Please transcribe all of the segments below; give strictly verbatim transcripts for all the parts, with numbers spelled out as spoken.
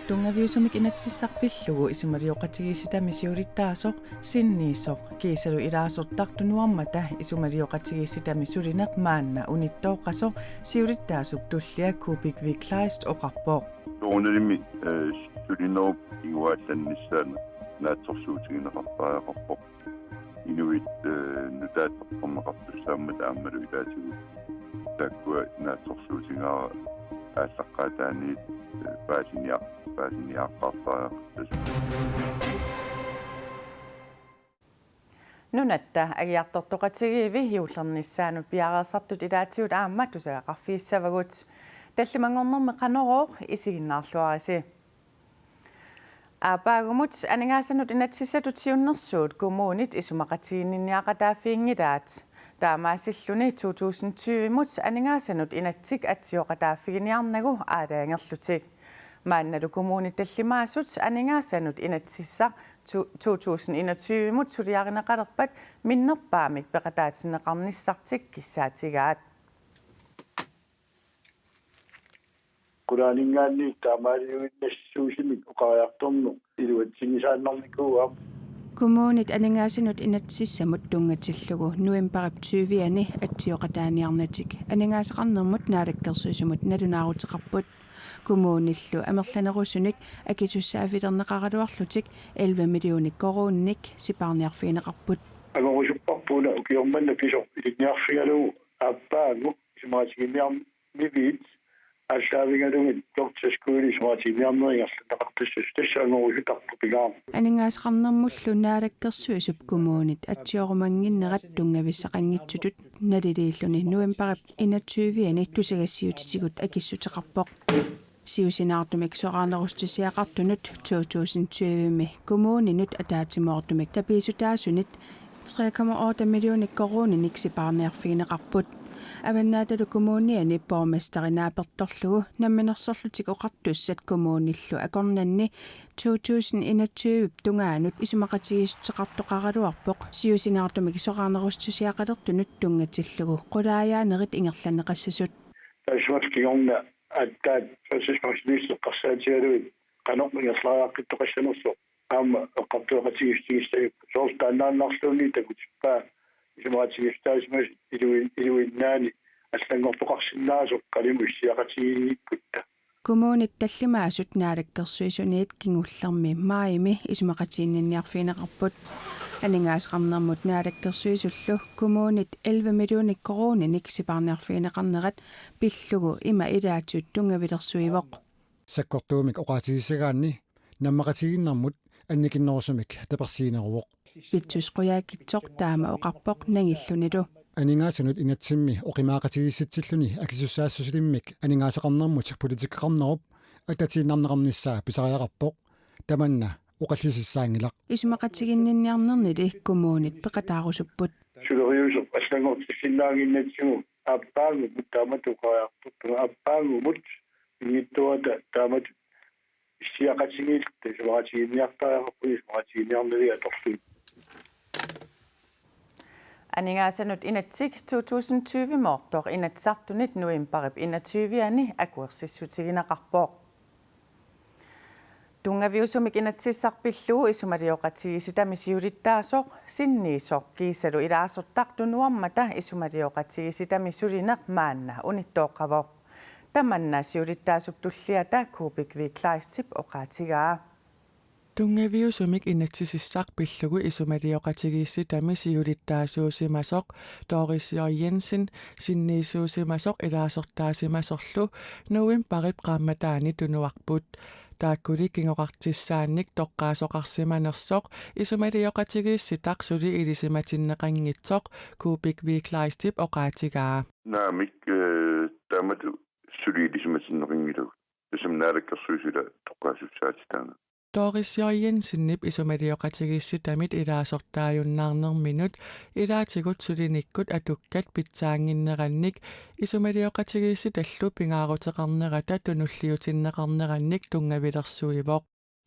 Tunngaviusumik inatsisissaq pillugu isumalioqatigiissitami siulittaasoq, sinniisoq kiisalu ilaasortaq tunuarmata isumalioqatigiissitami sulineq maanna unittooqqasoq siulittaasup tullia Kuupik V. Kleist oqarpoq. Soorunalimi, eh, sulinerup inguaallannissaa naatsorsuutigineqartariaqarpoq. Inuit, eh, nutaat eqqorneqartussaammat aammalu ilaatigut taakkua naatsorsuutigaara aallaqqaataaniit, eh, paasiniar-, paasiniaaqqaartariaqartussaq. Nunatta agiartortoqatigiivi juullernissaanut piareersartut ilaatigut aamma tusagaqarfigissavagut. Tallimanngornermi Qanorooq, isiginnaarluarisi. Aappaagumut aningaasanut inatsisissatut siunnersuut kommunit isumaqatiginninniaqataaffiginngilaat. Taamaasilluni to tusind tyve-mut aningaasanut inatsik atsioqataaffiginiarnagu aalajangerlutik. Maannalu kommunit tallimaasut aningaasanut inatsissaq to-, to tusind enogtyve-mut suliarineqalerpat minnerpaamik peqataatinneqarnissartik kissaatigaat. Qulaaninngaanniit taamaaliuinnassuusimik oqariartorneq iluatsinngisaannarnikuuvoq. Kommunit aningaasanut inatsisissamut tunngatillugu novembarip tyve-ani atsioqataaniarnatik aningaasaqarnermut naalakkersuisumut nalunaaruteqarput. Kommunillu amerlanerusunik akisussaaffilerneqaraluarlutik elleve millioner koruuninik sipaarniarfigineqarput. Angorusupparput una ukioq manna pisoq ilinniarfigalugu aappaagu isumaqatiginniarniviit aallaavigalugit doktorskole isumaqatiginniarnerit ingerlanneqartussasoq, tassa angorusutarput pingaarpoq. Aningaasaqarnermullu naalakkersuisup kommunit atsiorumannginnerat tunngavissaqanngitsutut naliliilluni novembarip enogtyve-ani tusagassiutitigut akissuteqarpoq. Siusinaartumik soraarnerussutisiaqartunut to tusind tyve-mi kommuninut ataatsimoortumik tapiissutaasunit tre komma otte millioner koruuninik sipaarniarfigineqarput. Avannaatalu Kommuniani borgmesteri naapertorlugu Namminersorlutik Oqartussat kommunillu akornanni to tusind enogtyve-p tungaanut isumaqatigiissuteqartoqaraluarpoq siusinaartumik soraarnerussutisiaqalertunut tunngatillugu qulaajaanerit ingerlanneqassasut. Taassuma kingorna aatsaat førtidspensionist eqqarsaatigalugu qanoq ingerlariaqqittoqassanersoq aamma eqqartueqatigiissutigissagipput. Soorlu taannaannarluunniit takutippaa isumaqatigiissutaasimasut ilui-, iluinnaani allanngortoqarsinnaasoq qanimut issiaqatigiinngikkutta. Kommunit tallimaasut naalakkersuisuniit kingullermi maajimi isumaqatiginninniarfigineqarput. Aningaasaqarnermut naalakkersuisullu kommunit elleve millioner koruuninik sipaarniarfigineqarnerat pillugu ima ilaatigut tunngavilersuivoq. Sakkortuumik oqaatigissagaanni nammaqatigiinnermut annikinnerusumik tapersiineruvoq. Vittus Qujaukitsoq taama oqarpoq nangillunilu. Aningaasanut inatsimmi oqimaaqatigiissitsilluni akisussaassusilimmik aningaasaqarnermut politikkeqarnerup attatiinnarneqarnissaa pisariaqarpoq. Tamanna oqallisissaanngilaq. Isumaqatiginninniarnernili kommunit peqataarusupput. Suleriuseq allanngortissinnaannginnatsigu aappaagumut taamatut oqariartortunga aappaagumut pinngitsoorata taamatut issiaqatigiilluta isumaqatiginniartariaqarput isumaqatiginniarneri atorlugit. Aningaasanut inatsik to tusind tyve-moortoq Inatsisartunit novembarip enogtyve-ani akuersissutigineqarpoq. Tunngaviusumik inatsisissaq pillugu isumalioqatigiissitami siulittaasoq, sinniisoq kiisalu ilaasortaq tunuarmata isumalioqatigiissitami sulineq maanna unittooqqavoq. Tamanna siulittaasup tulliata Kuupik V. Kleistip oqaatigaa. Tunngaviusumik inatsisissaq pillugu isumalioqatigiissitami siulittaasuusimasoq Doris J. Jensen sinniisuusimasoq ilaasortaasimasorlu novembarip qaammataani tunuarput. Taakkuli kingoqartissaannik toqqaasoqarsimanersoq isumalioqatigiissitaq suli ilisimatinneqanngitsoq Kuupik V. Kleistip oqaatigaa. Naamik, eh, taamatut suli ilisimatinneqanngilagut. Tassami naalakkersuisut ila toqqaassussaatitaanga. Doris J. Jensenip isumalioqatigiissitamit ilaasortaajunnaarnerminut ilaatigut sulinikkut atukkat pitsaannginnerannik isumalioqatigiissitallu pingaaruteqarnerata tunulliutinneqarnerannik tunngavilersuivoq.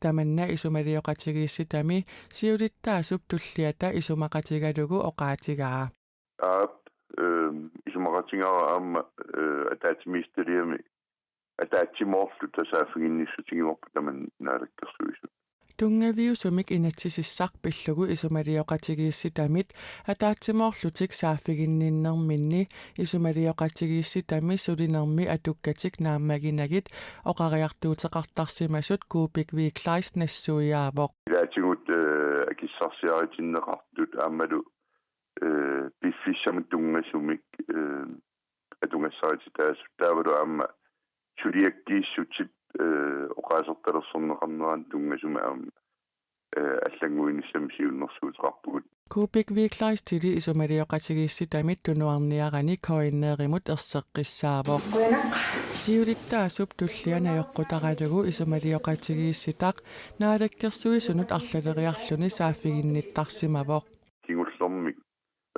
Tamanna isumalioqatigiissitami siulittaasup tulliata isumaqatigalugu oqaatigaa. Aap, ehm, isumaqatigaara aamma, eh, ataatsimiititaliami ataatsimoorluta saaffiginnissutigivarput tamanna Naalakkersuisut. Tunngaviusumik inatsisissaq pillugu isumalioqatigiissitamit ataatsimoorlutik saaffiginninnerminni isumalioqatigiissitami sulinermi atukkatik naammaginagit oqariartuuteqartarsimasut Kuupik V. Kleist nassuiaavoq. Ilaatigut, eh, akissarsiaritinneqartut aammalu, eh, piffissamut tunngasumik, eh, atugassarititaasut taavalu aamma suliakkiissutip, eh, oqaasertalersorneqarnerani tunngasumik aamma, eh, allannguinissamik siunnersuuteqarpugut. Kuupik V. Kleistili isumalioqatigiissitamit tunuarniarani K N R-imut erseqqissaavoq. Siulittaasup tullia najoqqutaralugu isumalioqatigiissitaq Naalakkersuisunut arlaleriarluni saaffiginnittarsimavoq. Kingullermik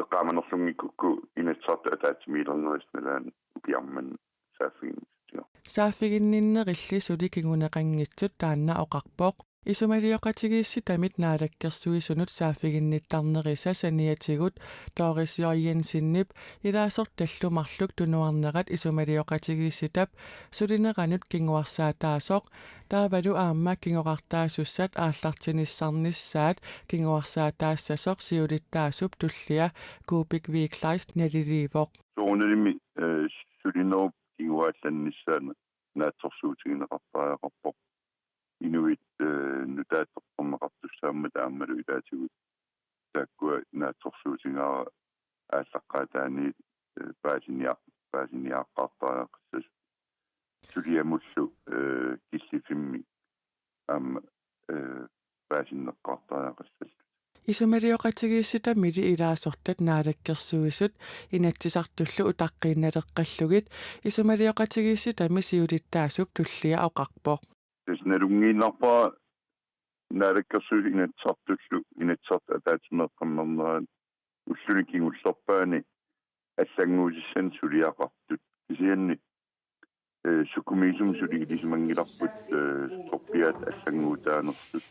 eqqaamanerlunngikkukku Inatsisartut ataatsimiilernerisa nalaani ukiarmanna saaffiginnissutigaara. Saaffiginninnerilli suli kinguneqanngitsut taanna oqarpoq. Isumalioqatigiissitamit Naalakkersuisunut saaffiginnittarnerisa saniatigut Doris J. Jensenip ilaasortallu marluk tunuarnerat isumalioqatigiissitap sulineranut kinguarsaataasoq taavalu aamma kingoraartaasussat aallartinissarnissaat kinguarsaataassasoq siulittaasup tullia Kuupik V. Kleist naliliivoq. Soorunalimi, eh, sulinerup kinguaallannissaa naatsorsuutigineqartariaqarpoq. Inuit, eh, nutaat eqqorneqartussaammata aammalu ilaatigut taakkua naatsorsuutigaara aallaqqaataaniit, eh, paasiniar-, paasiniaaqqaartariaqassasut. Suliamullu, eh, killiffimmik aamma, eh, paasinneqqaartariaqassallutik. Isumalioqatigiissitamili ilaasortat Naalakkersuisut Inatsisartullu utaqqiinnaleqqallugit isumalioqatigiissitami siulittaasup tullia oqarpoq. Tassa nalunngiinnarpara Naalakkersuisut Inatsisartullu Inatsisartut ataatsimeeqqammernerani ulluni kingullerpaani allannguutissat suliaqartut. Kisianni, eh, sukumiisumik suli ilisimanngilarput, eh, sorpiaat allannguutaanersut.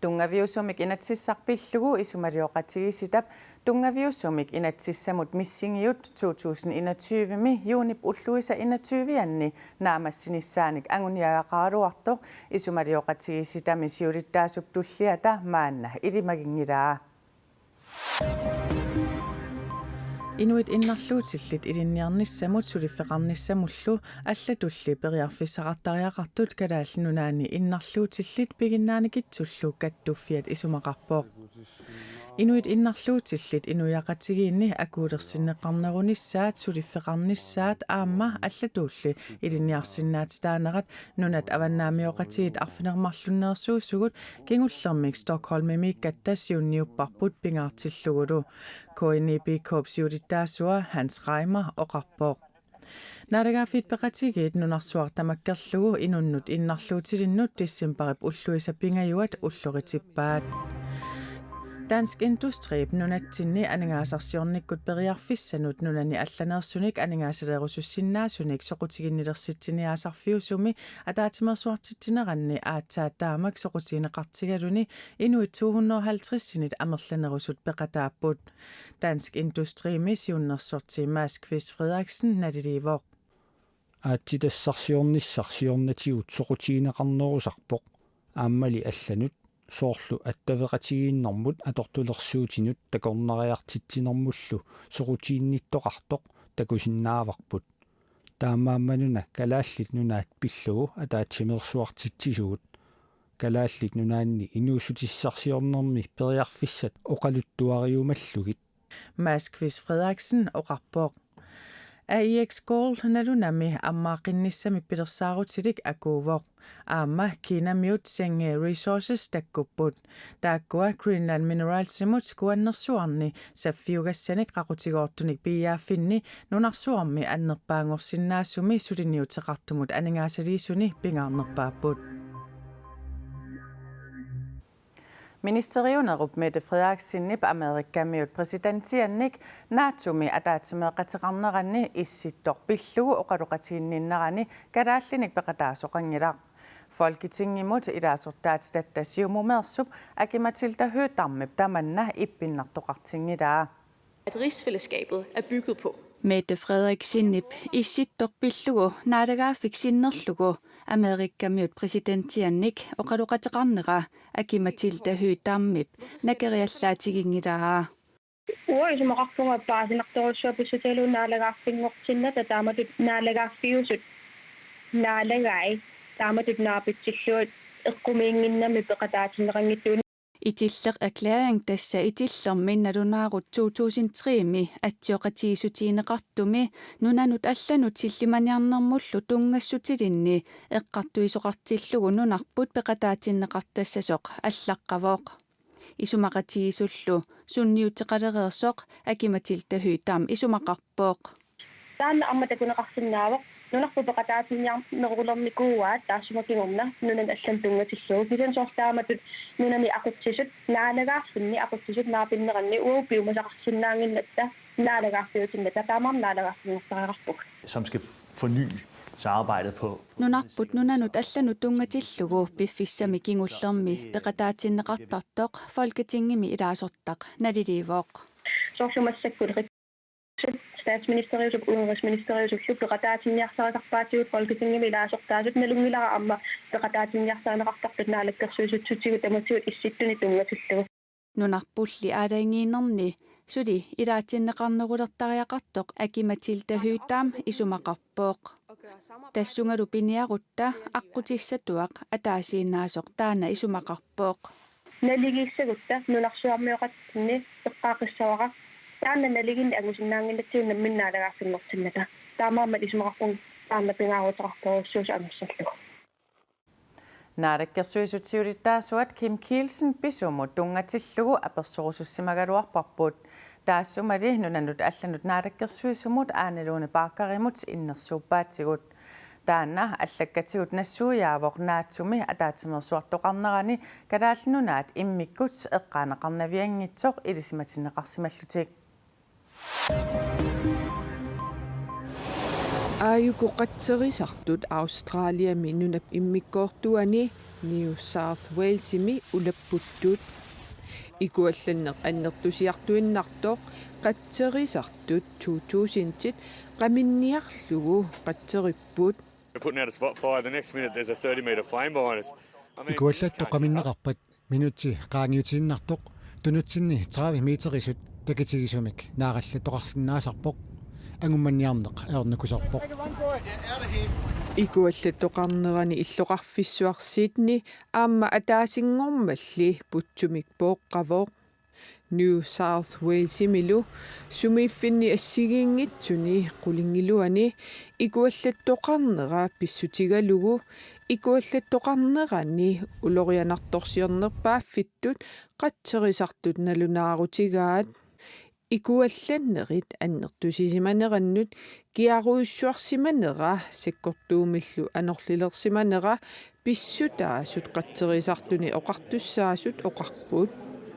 Tunngaviusumik inatsisissaq pillugu isumalioqatigiissitap tunngaviusumik inatsisissamut missingiut to tusind enogtyve-mi juunip ulluisa enogtyve-anni naammassinissaanik anguniagaqaraluartoq isumalioqatigiissitami siulittaasup tulliata maanna ilimaginngilaa. Inuit innarluutillit ilinniarnissamut suliffeqarnissamullu allatulli periarfissaqartariaqartut Kalaallit Nunaanni innarluutillit piginnaanikitsullu kattuffiat isumaqarpoq. Inuit innarluutillit inuiaqatigiinni akuulersinneqarnerunissaat suliffeqarnissaat aamma allatuulli ilinniarsinnaatitaanerat Nunat Avannaamioqatigiit Arfineq-marlunneersuusugut kingullermik Stockholmimiikkatta siunniupparput pingaartillugulu. K N I B K-p siulittaasua Hans Reimer oqarpoq. Naalagaaffiit Peqatigiit nunarsuaq tamakkerlugu inunnut innarluutilinnut decembarip ulluisa pingajuat ulloritippaat. Dansk Industrip nunatsinni aningaasarsiornikkut periarfissanut nunani allaneersunik aningaasaleerusussinnaasunik soqutiginnilersitsiniaasarfiusumi ataatsimeersuartitsineranni aatsaat taamak soqutigineqartigaluni inuit to hundrede og halvtreds-init amerlanerusut peqataapput. Dansk Industrimi siunnersorti Mads Kvist Frederiksen naliliivoq. Aatsitassarsiornissaq siornatigut soqutigineqarnerusarpoq, aammali allanut, soorlu attaveqatigiinnermut atortulersuutinut takornariartitsinermullu soqutiginnittoqartoq takusinnaavarput. Taamaammanuna Kalaallit Nunaat pillugu ataatsimeersuartitsisugut. Kalaallit Nunaanni inuussutissarsiornermi periarfissat oqaluttuariumallugit. Mads Kvist Frederiksen oqarpoq. A E X Gold nalunami ammaaqqinnissamik pilersaarutilik akuuvoq. Aamma Kinamiut Senge Resources takkupput. Taakkua Greenland Mineralsimut Kuannersuarni saffiugassanik qaqutigoortunik piiaaffinni nunarsuarmi annerpaanngorsinnaasumi suliniuteqartumut aningaasaliisuni pingaarnerpaapput. Ministeriunerup Mette Frederiksenip Amerikamiut præsidentiannik NATO-mi ataatsimeeqateqarneranni Issittoq pillugu oqaloqatiginninnerani kalaallinik peqataasoqanngilaq. Folketingimut ilaasortaatitatta Siumumeersup Aki-Matilda Høegh-Dammip tamanna ippinnartoqartinngilaa. At rigsfællesskabet er bygget på. Mette Frederiksenip issittoq pillugu naalagaaffik sinnerlugu Amerikamiut præsidentiannik oqaloqateqarnera Aki-Matilda Høegh-Dammip nakeriallaatiginngilaa. Uanga isumaqarpunga paasinartorujussuaq pissutigalugu naalagaaffinngortinnata, taamatut naalagaaffiusut naalagai taamatut naapitsillugit eqqumiinnginnami peqataatinneqanngitsuunik. Itilleq erklæring, tassa Itillermi nalunaarut to tusind tre-mi atsioqatigiissutigineqartumi nunanut allanut sillimaniarnermullu tunngassutilinni eqqartuisoqartillugu nunarput peqataatinneqartassasoq allaqqavoq. Isumaqatigiissullu sunniuteqalereersoq Aki-Matilda Høegh-Dam isumaqarpoq. Taanna aamma takuneqarsinnaavoq, nunarput peqataatinniarnerulernikuuaat taassuma kingorna nunanut allanut tunngatillugu. Kisianni soorlu taamatut nunani aqutsisut, naalagaaffinni aqutsisut naapinneranni uagut piumasaqarsinnaannginnatta naalagaaffiutinnata, taamaammat naalagaaffinngortariaqarpugut. Som skal forny samarbejdet på. Nunarput nunanut allanut tunngatillugu piffissami kingullermi peqataatinneqartartoq Folketingimi ilaasortaq naliliivoq. Soorlu massakkut statsministeriusup udenrigsministeriusullu peqataatinniarsariaqarpaatigut Folketingimi ilaasortaasut, nalunngilara aamma peqataatinniarsarineqartartut naalakkersuisutsitigut tamatigut issittunik tunngatillugu. Nunarpulli aalajangiinerni suli ilaatinneqarnerulertariaqartoq Aki-Matilda Høegh-Dam isumaqarpoq. Tassungalu piniarutta aqqutissatuaq ataasiinnaasoq taanna isumaqarpoq. Naligiissagutta nunarsuarmioqatinnit eqqaaqissavara, taanna naligiinneq angusinnaannginnatsigu namminneq naalagaaffinngortinnata. Taamaammat isumaqarpunga taanna pingaaruteqartorujussuusoq angersallugu. Naalakkersuisut siulittaasuat Kim Kielsen pisumut tunngatillugu apersorusussimagaluarparput. Taassumali nunanut allanut naalakkersuisumut Ane Lone Baggerimut innersuuppaatigut. Taanna allakkatigut nassuiaavoq NATO-mi ataatsimeersuartoqarnerani Kalaallit Nunaat immikkut eqqaaneqarnavianngitsoq ilisimatinneqarsimallutik. Aajuku qatserisartut Australiami nunap immikkoortuani New South Walesimi ulapputtut. Ikuallanneq annertusiartuinnartoq qatserisartut to tusindit qaminniarlugu qatseripput. They're putting out a spot fire. The next minute, there's a thirty metre flame behind us. I mean, Ikuallattoq qaminneqarpat minutsi qaangiutiinnartoq tunutsinni tredive meterisut takitigisumik naarallattoqarsinnaasarpoq. Angummanniarneq ajornakusoorpoq. Ikuallattoqarnerani illoqarfissuaq Sydney aamma ataasinngormalli putsumik pooqqavoq. New South Walesimilu sumiiffinni assigiinngitsuni qulingiluani ikuallattoqarnera pissutigalugu ikuallattoqarnerani ulorianartorsiornerpaaffittut qatserisartut nalunaarutigaat. Ikuallannerit annertusisimanerannut kiarujussuarsimanera sakkortuumillu anorlilersimanera pissutaasut qatserisartuni oqartussaasut oqarput.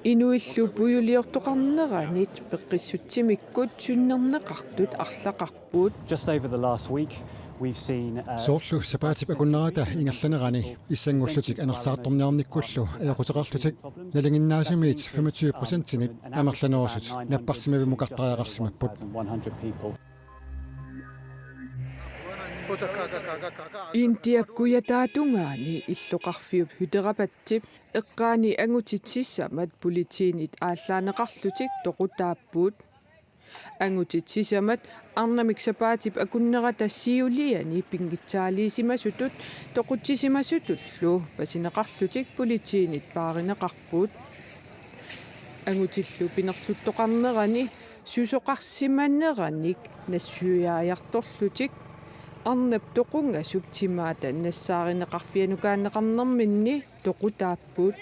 Inuillu pujuliortoqarneranit peqqissutsimikkut sunnerneqartut arlaqarput. Just over the last week, we've seen, uh, Soorlu sapaatip akunnerata ingerlanerani issanngullutik anersaartorniarnikkullu ajoquteqarlutik. Nalinginnaasumit femogtyve procentinit amerlanerusut napparsimmavimmukartariaqarsimapput. India kujataatungaani illoqarfiup Hyderabadip eqqaani angutit sisamat politiinit aallaaneqarlutik toqutaapput. Angutit sisamat arnamik sapaatip akunnerata siuliani pinngitsaaliisimasutut toqutsisimasutullu pasineqarlutik politiinit paarineqarput. Angutillu pinerluttoqarnerani susoqarsimaneranik nassuiaajartorlutik arnap toqungasup timaata nassaarineqarfianukaanneqarnerminni toqutaapput.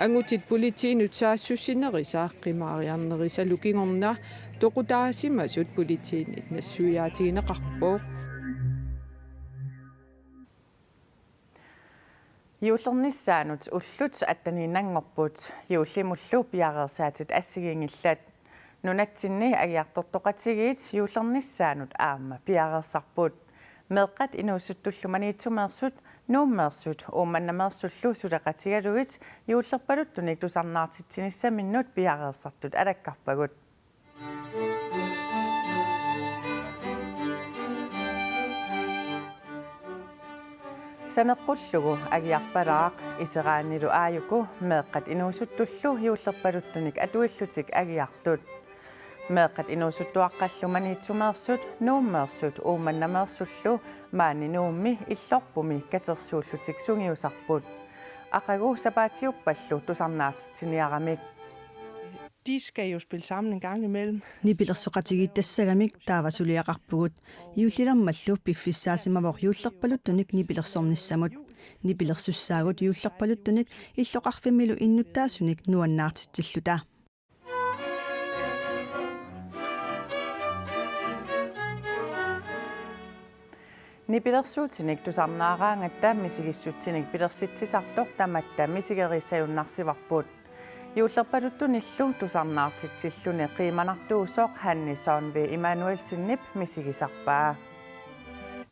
Angutit politiinut saassussinerisa qimaariarnerisalu kingorna toqutaasimasut politiinit nassuiaatigineqarpoq. Juullernissaanut ullut atteniinnanngorput. Juullimullu piareersaatit assigiinngillat. Nunatsinni agiartortoqatigiit juullernissaanut aamma piareersarput. Meeqqat inuusuttullu Maniitsumeersut, Nuummeersut Uummannameersullu suleqatigalugit juullerpaluttunik tusarnaartitsinissaminnut piareersartut alakkarpagut. Saneqqullugu agiarpalaaq, iseraannilu aajuku meeqqat inuusuttullu juullerpaluttunik atuillutik agiartut. Meeqqat inuusuttuaqqallu Maniitsumeersut, Nuummeersut Uummannaameersullu maani Nuummi Illorpumi katersuullutik sungiusarput. Aqagu sapaatiuppallu tusarnaartitsiniaramik. De skal jo spille sammen en gang imellem. Nipilersoqatigiittassagamik taava suliaqarpugut. Juullilermallu piffissaasimavoq juullerpaluttunik nipilersornissamut. Nipilersussaagut juullerpaluttunik illoqarfimmilu innuttaasunik nuannaartitsilluta. Nipilersuutinik tusarnaaraangatta misigissutsinik pilersitsisartoq tamatta misigerissajunnarsivarput. Juullerpaluttunillu tusarnaartitsilluni qiimanartuusoq Hanne Søren V. Immanuelsenip misigisarpaa.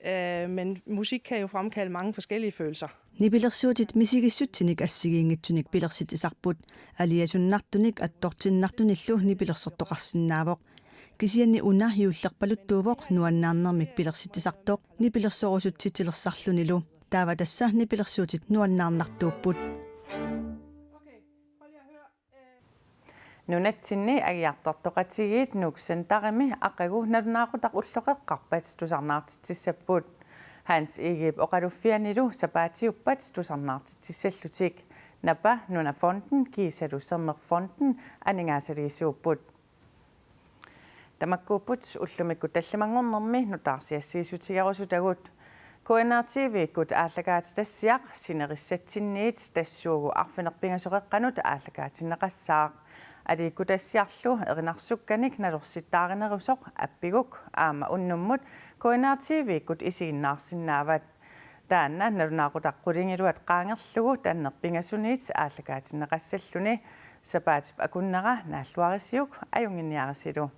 Øh, men musik kan jo fremkalde mange forskellige følelser. Nipilersuutit misigissutsinik assigiinngitsunik pilersitsisarput. Aliasunnartunik attortinnartunillu nipilersortoqarsinnaavoq. Kisianni una juullerpaluttuuvoq nuannaarnermik pilersitsisartoq nipilersorusutsitsilersarlunilu. Taava tassa nipilersuutit nuannaarnartuupput. Nunatsinni agiartartoqatigiit Nuuk Centerimi aqagu nalunaaqutaq ulloqeqqarpat tusarnaartitsissapput. Hans Egedep oqaluffianilu sapaatiuppat tusarnaartitsissallutik Napa, Nunafonden kiisalu Sermerfonden aningaasaliisuupput. Tamakkuupput ullumikkut tallimanngornermi nutaarsiassiissutigerusutagut. K N R T V-kkut aallakaatitassiaq sinerissatsinniit tassuugu arfineq-pingasoqeqqanut aallakaatinneqassaaq. Aliikkutassiarlu erinarsukkanik nalorsittaarinerusoq appiguk aamma unnummut K N R T V-kkut isiginnaarsinnaavat. Taanna nalunaaqutaq qulingiluat qaangerlugu tanneq pingasuniit aallakaatinneqassalluni. Sapaatip akunnera naalluarisiuk, ajunnginniarisilu.